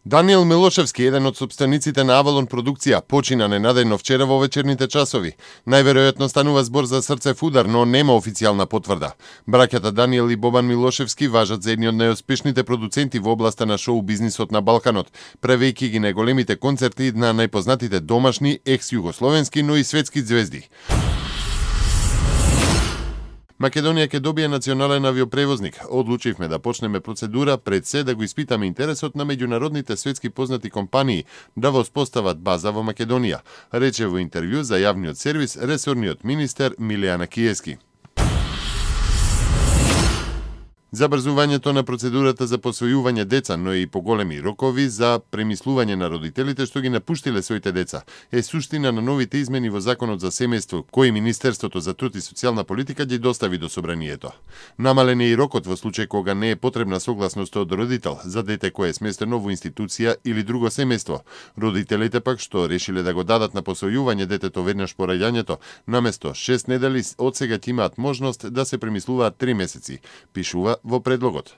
Даниел Милошевски, еден од сопствениците на Авалон продукција, почина ненадејно вчера во вечерните часови. Најверојатно станува збор за срцев удар, но нема официјална потврда. Браќата Даниел и Бобан Милошевски важат за едни од најуспешните продуценти во областа на шоу-бизнисот на Балканот, правејќи ги најголемите концерти на најпознатите домашни, екс-југословенски, но и светски звезди. Македонија ќе добие национален авиопревозник. Одлучивме да почнеме процедура пред се да го испитаме интересот на меѓународните светски познати компании да воспостават база во Македонија, рече во интервју за јавниот сервис ресорниот министер Милијана Киески. Забрзувањето на процедурата за посвојување деца, но и поголеми рокови за премислување на родителите што ги напуштиле своите деца, е суштина на новите измени во Законот за семејство, кои Министерството за труд и социјална политика ги достави до собранието. Намален е и рокот во случај кога не е потребна согласност од родител за дете кое е сместено во институција или друго семејство. Родителите пак што решиле да го дадат на посвојување детето веднаш по раѓањето, наместо 6 недели од сега ќе имаат можност да се премислуваат 3 месеци, пишува во предлогот.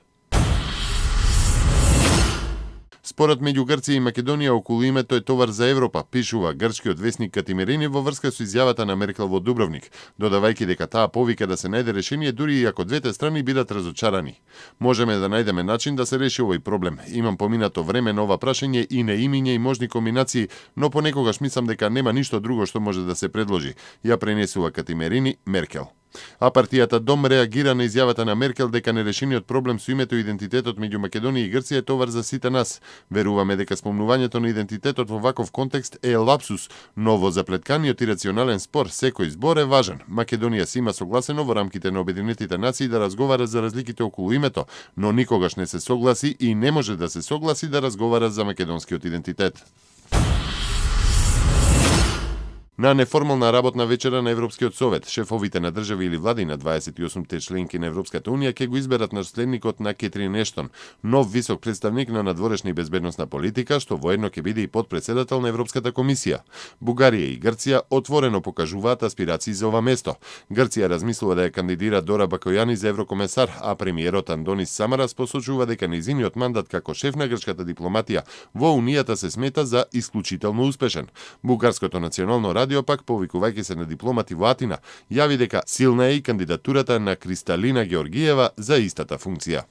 Спорот меѓу Грција и Македонија околу името е товар за Европа, пишува грчкиот весник Катимерини во врска со изјавата на Меркел во Дубровник, додавајќи дека таа повика да се најде решение дури и ако двете страни бидат разочарани. Можеме да најдеме начин да се реши овој проблем. Имам поминато време на ова прашање и на имиња и можни комбинации, но понекогаш мислам дека нема ништо друго што може да се предложи, ја пренесува Катимерини Меркел. А партијата Дом реагира на изјавата на Меркел дека нерешениот проблем со името и идентитетот меѓу Македонија и Грција е товар за сите нас. Веруваме дека спомнувањето на идентитетот во ваков контекст е лапсус, но во заплетканиот и рационален спор секој збор е важен. Македонија си има согласено во рамките на Обединетите нации да разговара за разликите околу името, но никогаш не се согласи и не може да се согласи да разговара за македонскиот идентитет. На неформална работна вечера на Европскиот совет, шефовите на држави или влади на 28-те членки на Европската унија ќе го изберат наследникот на Кетрин Ештон, нов висок представник на надворешна и безбедносна политика, што воедно ќе биде и подпредседател на Европската комисија. Бугарија и Грција отворено покажуваат аспирации за ова место. Грција размислува да ја кандидира Дора Бакојани за еврокомесар, а премиерот Андонис Самарас посочува дека нејзиниот мандат како шеф на грчката дипломатија во унијата се смета за исклучително успешен. Бугарското национално радио пак, повикувајќи се на дипломати во Атина, јави дека силна е и кандидатурата на Кристалина Георгиева за истата функција.